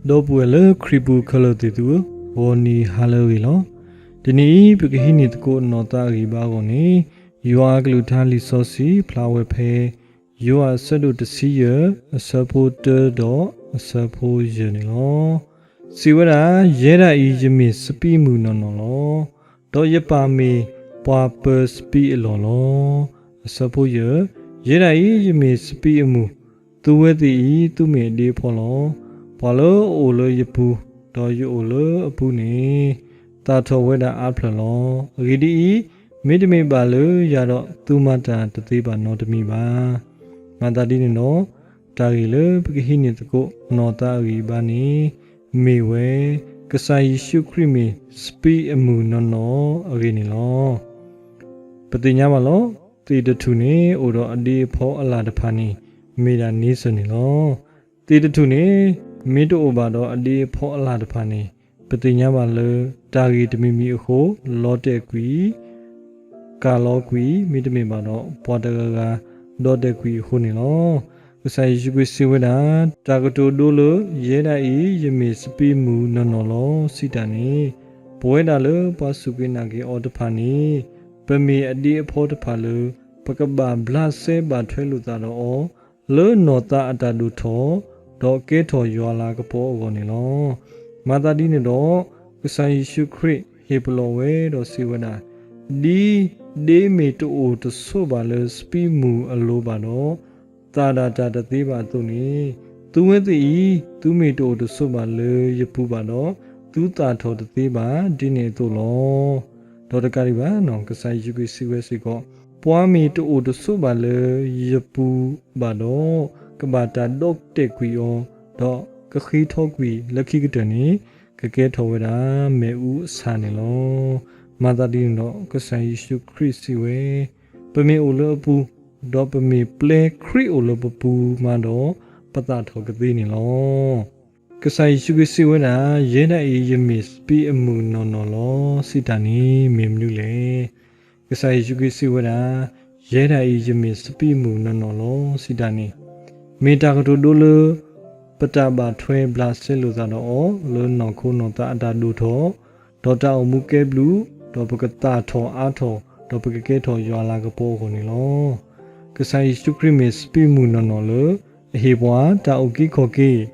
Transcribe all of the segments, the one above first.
ဒီပုၢ်ဝဲၢ်လၢခရံာ်ပူၤခဲလၢာ်သ့ၣ်သုဧၢ, ဂီၤနံၤဟါလၢအဂ့ၤလီၤ. တနံၤအံၤ ပကဟံးန့ၢ်သကိးနီၢ်သးအဂံၢ်အဘါအဂီၢ်န့ၣ်, ယွၤအကလုၢ်ကထါလံာ်စီဆှံဖျါဝဲဖဲ ယိၤဟၣ်အဆၢဒိၣ်တဆံယဲၢ် အဆၢဖိတၢဒီးအဆၢဖိယဲၢ်န့ၣ်လီၤ. စံးဝဲဒၣ်, ယဲဒၣ်အံၤယမ့ၢ်စပံးမုၢ်နီၢ်နီၢ်လီၤ. ဒီးယပၢ်မ့ၢ်ပှၤပၢၤစပံးအလီၢ်လီၤ. အဆၢဖိယဲၢ်, ယဲဒၣ်အံၤယမ့ၢ်စပံးအမုၢ်, သုဝဲသ့ၣ်အံၤသုမ့ၢ်အဒ့အဖီလီၤ. ပှၤလၢအအိၣ်လၢယပူၤ, ဒီးယအိၣ်လၢအပူၤန့ၣ်, သၣ်ထီၣ်ဝဲဒၣ်အါဖျၢၣ်လီၤ. အဂ့ၢ်ဒ်အံၤ, မ့တမ့ၢ်ဘၣ်လၢယၤဒီး သုမၤတၢ်တသ့ဘၣ်နီတမံၤဘၣ်. မၤသးဒ်န့ၣ်ဒီး, တၢ်ဂ့ၢ်လၢပကဟံးန့ၢ်သကိးနီၢ်သးအဂံၢ်အဘါန့ၣ်, မ့ၢ်ဝဲ, ကစၢ်ယ့ၣ်ၡူးခရံာ်မ့ၢ်စပံးအမုၢ်နီၢ်နီၢ်အဂ့ၢ်န့ၣ်လီၤ. ပသ့ၣ်ညါဘၣ်လီၤ. သ့ၣ်တထူၣ်န့ၣ် အိၣ်ဒီးအဒ့အဖီအလၣ်တဖၣ်န့ၣ် မ့ၢ်ဒၣ်န့ဆၢၣ်န့ၣ်လီၤ. သ့ၣ်တထူၣ်န့ၣ် မ့ၢ်တအိၣ်ဘၣ်ဒီးအဒ့အဖီအလၣ်တဖၣ်န့ၣ်, ပသ့ၣ်ညါဘၣ်လၢတၢ်ဂ့ၢ်တမံၤမံၤအဃိ လီၤတဲာ်ကွံာ် ကၢ်လီၤကွံာ်, မ့တမ့ၢ်ဘၣ်ဒီး ပှၤတဂၤဂၤ ဒီးတဲာ်ကွံာ်အဃိန့ၣ်လီၤ. ကစၢ်ယ့ၣ်ၡူးခရံာ်စံးဝဲဒၣ်, တၢ်ကတိၤဒိလၢ ယဲဒၣ်အံၤယမ့ၢ်စပံးမုၢ်နီၢ်နီၢ်လီၤ စံးတၢ်န့ၣ်, ပဝဲဒၣ်လၢပှၤစူၢ်က့ၤနာ်က့ၤအီၤတဖၣ်န့ၣ်, ပမ့ၢ်အဒ့အဖီတဖၣ်လၢ ပကဘၣ်ဘျးစဲဘၣ်ထွဲလိာ်သးဒီးအီၤ လၢနီၢ်သးအတၢ်ဒိၣ်ထီၣ်, ဒီးကဲထီၣ်ယွၤလၤကပီၤအဂီၢ်န့ၣ်လီၤ. မၤသးဒ်န့ၣ်ဒီး, ကစၢ်ယ့ၣ်ၡူးခရံာ်ဟ့ၣ်ပလီၢ်ဝဲဒီးစံးဝဲဒၣ်, ဒ်ဒ့မ့ၢ်တအိၣ်တဆိးဘၣ်လၢစပံးမုၢ်အလိၤဘၣ်ဒီး သၣ်ဒၣ်တၢ်တသ့ဘၣ်အသိးန့ၣ်, သုဝဲသ့ၣ်အံၤ သုမ့ၢ်တအိၣ်တဆိးဘၣ်လၢယပူၤဘၣ်ဒီး သုသၣ်ထီၣ်တသ့ဘၣ်ဒ်န့ၣ်အသိးလီၤ. ဒီးတကးဒံးဘၣ်, ကစၢ်ယ့ၣ်ၡူးခရံာ်စံးဝဲစ့ၢ်ကီး, ပှၤမ့ၢ်တအိၣ်တဆိးဘၣ်လၢယပူၤဘၣ်ဒီး, ကဘၣ်တၢ်ဒီၣ်တဲာ်ကွံာ်အီၤ, ဒီးကဃ့ထီကွံာ်လၢခံကတၢၢ်န့ၣ်, ကကဲထီၣ်ဝဲဒၣ်မ့ၣ်အူအဆၣ်န့ၣ်လီၤ. မၤသးဒ်န့ၣ်ဒီး ကစၢ်ယ့ၣ်ၡူးခရံာ်စံးဝဲ, ပမ့ၢ်အိၣ်လၢအပူၤ, ဒီးပမ့ၢ်ပျဲခရံာ်အိၣ်လၢပပူၤမးဒီး, ပသၣ်ထီၣ်ကသ့န့ၣ်လီၤ. ကစၢ်ယ့ၣ်ၡူးခရံာ်စံးဝဲဒၣ်, ယဲဒၣ်အံၤယမ့ၢ်စပံးအမုၢ်နီၢ်နီၢ်လီၤ စံးတၢ်န့ၣ်မ့ၢ်မနုၤလဲၣ်. ကစၢ်ယ့ၣ်ၡူးခရံာ်စံးဝဲဒၣ်, ယဲဒၣ်အံၤယမ့ၢ်စပံးမုၢ်နီၢ်နီၢ်လီၤ စံးတၢ်န့ၣ်, မ့ၢ်တၢ်ကတိၤဒိလၢ ပတၢ်ဘၣ်ထွဲဘျးစဲလိာ်သးဒီးအီၤ လၢနီၢ်ခိနီၢ်သးအတၢ်ဒိၣ်ထီၣ်, ဒီးတၢ်အိၣ်မူကဲဘျုး, ဒီးပကသၣ်ထီၣ်အါထီၣ်, ဒီးပကကဲထီၣ်ယွၤလၤကပီၤအဂီၢ်န့ၣ်လီၤ. ကစၢ်ယ့ၣ်ၡူးခရံာ်မ့ၢ်စပံးမုၢ်နီၢ်နီၢ်လၢ အဟ့ၣ်ပှၤတၢ်အုၣ်က့ၤခီၣ်က့ၤ,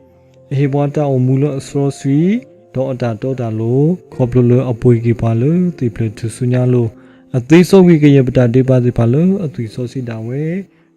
အဟ့ၣ်ပှၤတၢ်အိၣ်မူလၢအစီဆှံ, ဒီးအတၢ်တီတၢ်လိၤ, ခီဖျိလၢအပှ့ၤက့ၤပှၤလၢသ့ၣ်ဖျၢၣ်ထူၣ်စုညါအလိၤ, အသ့စီကွံာ်ကယဲၢ်ပတၢ်ဒဲးဘးသ့ၣ်တဖၣ်လၢအသွံၣ်စီဆှံဒၣ်ဝဲ,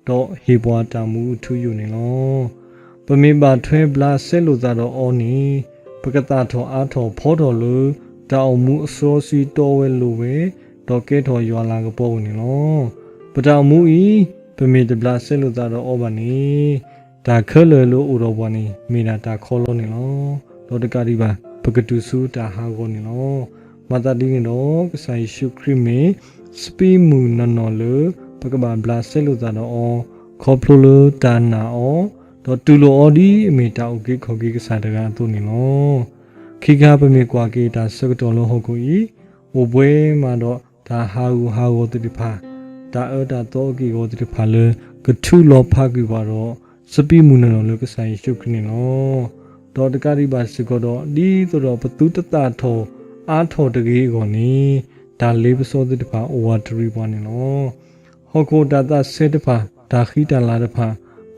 ဒီးဟ့ၣ်ပှၤတၢ်မူအထူအယိာ်န့ၣ်လီၤ. ပမ့ၢ်ဘၣ်ထွဲဘျးစဲလိာ်သးဒီးအီၤန့ၣ်, ပကသၣ်ထီၣ်အါထီၣ်ဖီထီၣ်လၢ တၢ်အိၣ်မူအစီဆှံတီဝဲလိၤဝဲ, ဒီးကဲထီၣ်ယွၤလၤကပီၤအဂီၢ်န့ၣ်လီၤ. ပတၢ်အိၣ်မူအံၤ, ပမ့ၢ်တဘျးစဲလိာ်သးဒီးအီၤဘၣ်န့ၣ်, တၢ်ခဲလၢာ်လၢအိၣ်ဒီးပှၤန့ၣ် မ့ၢ်ဒၣ်တၢ်ခီလီန့ၣ်လီၤ. ဒီးတကးဒံးဘၣ်, ပကတုၤဆူတၢ်ဟးဂီၤန့ၣ်လီၤ. မၤသးဒ်န့ၣ်ဒီး ကစၢ်ယ့ၣ်ၡူးခရံာ်မ့ၢ် စပံးမုၢ်နီၢ်နီၢ်လၢ ပကဘၣ်ဘျးစဲလိာ်သးဒီးအီၤ, ခီဖျိလၢတၢ်နာ်အီၤ, ဒီးတူၢ်လိာ်အီၤဒ်အမ့ၢ်တၢ်အုၣ်က့ၤခီၣ်က့ၤကစၢ်တဂၤအသိးန့ၣ်လီၤ. ခံခါပမ့ၢ်ကွၢ်က့ၤတၢ်ဆၢကတီၢ်လၢဟီၣ်ခိၣ်အံၤ, အိၣ်ပှဲၤမးဒီးတၢ်ဟးဂူာ်ဟးဂီၤသ့ၣ်တဖၣ်, တၢ်အၢတၢ်သီအက့ၢ်အဂီၤသ့ၣ်တဖၣ်လၢ ကထူးလီၤဖးကွံာ်ပှၤဒီး စပံးမုၢ်နီၢ်နီၢ်လၢကစၢ်ယ့ၣ်ၡူးခရံာ်န့ၣ်လီၤ. ဒီးတကးဒံးဘၣ်စ့ၢ်ကီးဒီး ဒ်သိးဒီးပသုတသၣ်ထီၣ်အါထီၣ်တဂ့ၤအဂီၢ်န့ၣ်, တၢ်လ့ပစီသ့ၣ်တဖၣ်အိၣ်ဝးတရံးပှၤန့ၣ်လီၤ. ဟီၣ်ခိၣ်တၢ်သးစဲတဖၣ်, တၢ်ဃံတၢ်လၤတဖၣ်,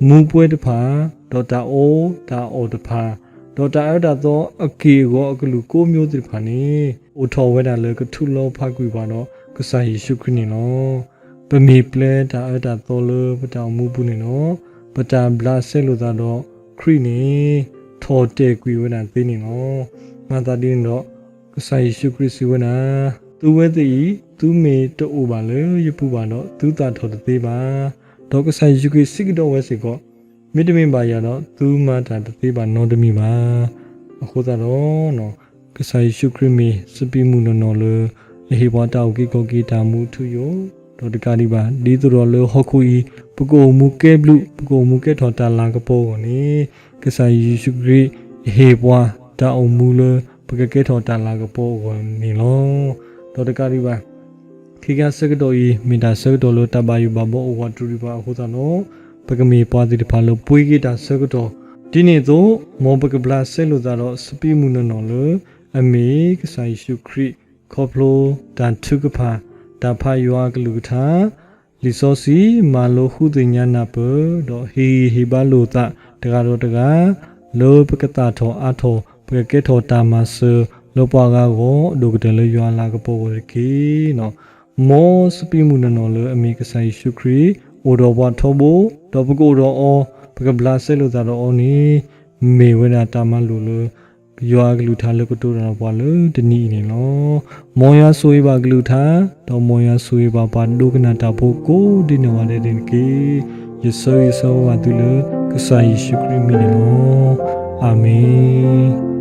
မူပှဲၤတဖၣ်, ဒီးတၢ်အီတၢ်အီၣ်တဖၣ်, ဒီးတၢ်အၢတၢ်သီအက့ၢ်အဂီၤအကလုာ်ကိးမျိုးသ့ၣ်တဖၣ်န့ၣ်, အိၣ်ထီၣ်ဝဲဒၣ်လၢကထူးလီၤဖးကွံာ်ပှၤဒီးကစၢ်ယ့ၣ်ၡူးခရံာ်န့ၣ်လီၤ. ပမ့ၢ်ပျဲတၢ်အၢတၢ်သီလၢပတၢ်အိၣ်မူပူၤန့ၣ်ဒီး, ပတၢ်ဘျးစဲလိာ်သးဒီးခရံာ်န့ၣ်, ထီၣ်တဲာ်ကွံာ်ဝဲဒၣ်သ့န့ၣ်လီၤ. မၤသးဒ်န့ၣ်ဒီး, ကစၢ်ယ့ၣ်ၡူးခရံာ်စံးဝဲဒၣ်, သုဝဲသ့ၣ်အံၤ, သုမ့ၢ်တအိၣ်ဘၣ်လၢယပူၤဘၣ်ဒီး သုသၣ်ထီၣ်တသ့ဘၣ်. ဒီးကစၢ်ယ့ၣ်ၡူးခရံာ်စံးကဒီးဝဲစ့ၢ်ကီး, မ့တမ့ၢ်ဘၣ်ယၤဒီး သုမၤတၢ်တသ့ဘၣ်နီတမံၤဘၣ်. အဃိသတးဒီး ကစၢ်ယ့ၣ်ၡူးခရံာ်မ့ၢ်စပံးမုၢ်နီၢ်နီၢ်လၢ အဟ့ၣ်ပှၤတၢ်အုၣ်က့ၤခီၣ်က့ၤတၢ်မူအထူအယိာ်, ဒီးတကးဒံးဘၣ် ဒ်သိးဒီးလၢဟီၣ်ခိၣ်အံၤ ပကအိၣ်မူကဲဘျုး ပကအိၣ်မူကဲထီၣ်တၢ်လၤကပီၤအဂီၢ်န့ၣ်, ကစၢ်ယ့ၣ်ၡူးခရံာ်ဟ့ၣ်ပှၤတၢ်အိၣ်မူလၢ ပကကဲထီၣ်တၢ်လၤကပီၤအဂီၢ်န့ၣ်လီၤ. ဒီးတကးဒံးဘၣ် ခံခါဆၢကတီၢ်အံၤ မ့ၢ်တၢ်ဆၢကတီၢ်လၢတၢ်ဘၣ်ယိၣ်ဘၣ်ဘီအိၣ်ဝးတရံးပှၤအဃိသတးဒီး, ပကမ့ၢ်ပှၤသ့ၣ်တဖၣ်လၢပှ့ၤက့ၤတၢ်ဆၢကတီၢ်, ဒ်န့ၣ်အသိး, မ်ပကဘျးစဲလိာ်သးဒီးစပံးမုၢ်နီၢ်နီၢ်လၢအမ့ၢ်ကစၢ်ယ့ၣ်ၡူးခရံာ် ခီဖျိတၢ်ထုကဖၣ် တၢ်ဖးယွၤအကလုၢ်ကထါ, လံာ်စီဆှံမၤလိဃုသ့ၣ်ညါနၢ်ပၢၢ် ဒီးဟ့ၣ်ဂံၢ်ဟ့ၣ်ဘါလိာ်သးတဂၤဒီးတဂၤ လၢပကသၣ်ထီၣ်အါထီၣ် ပကကဲထီၣ်တၢ်မၤစၢၤလၢပှၤဂၤအဂီၢ် အဒိၣ်ကတၢၢ်လၢယွၤအလၤကပီၤအဂီၢ်တက့ၢ်. မ်စပံးမုၢ်နီၢ်နီၢ်လၢအမ့ၢ်ကစၢ်ယ့ၣ်ၡူးခရံာ် အိၣ်ဒီးပှၤထီဘိ, ဒီးပကအိၣ်ဒီးအီၤ, ပကဘျးစဲလိာ်သးဒီးအီၤန့ၣ် မ့ၢ်ဝဲဒၣ်တၢ်မၤလိာ်လၢ ယွၤအကလုၢ်ကထါလၢကတိၤတၢ်ဒီးပှၤလၢတနံၤအံၤန့ၣ်လီၤ. မ်ယွၤဆိၣ်ဂ့ၤဘၣ်အကလုၢ်ကထါ, ဒီးမ်ယွၤဆိၣ်ဂ့ၤဘၣ်ပှၤဒိကနၣ်တၢ်ဖိကိးဒ်နီၢ်ဂၤဒဲးန့ၣ်တက့ၢ်. ယဆၢဂ့ၤဆၢဝါဘၣ်သုလၢကစၢ်ယ့ၣ်ၡူးခရံာ်အမံၤန့ၣ်လီၤ. အၤမ့ၣ်.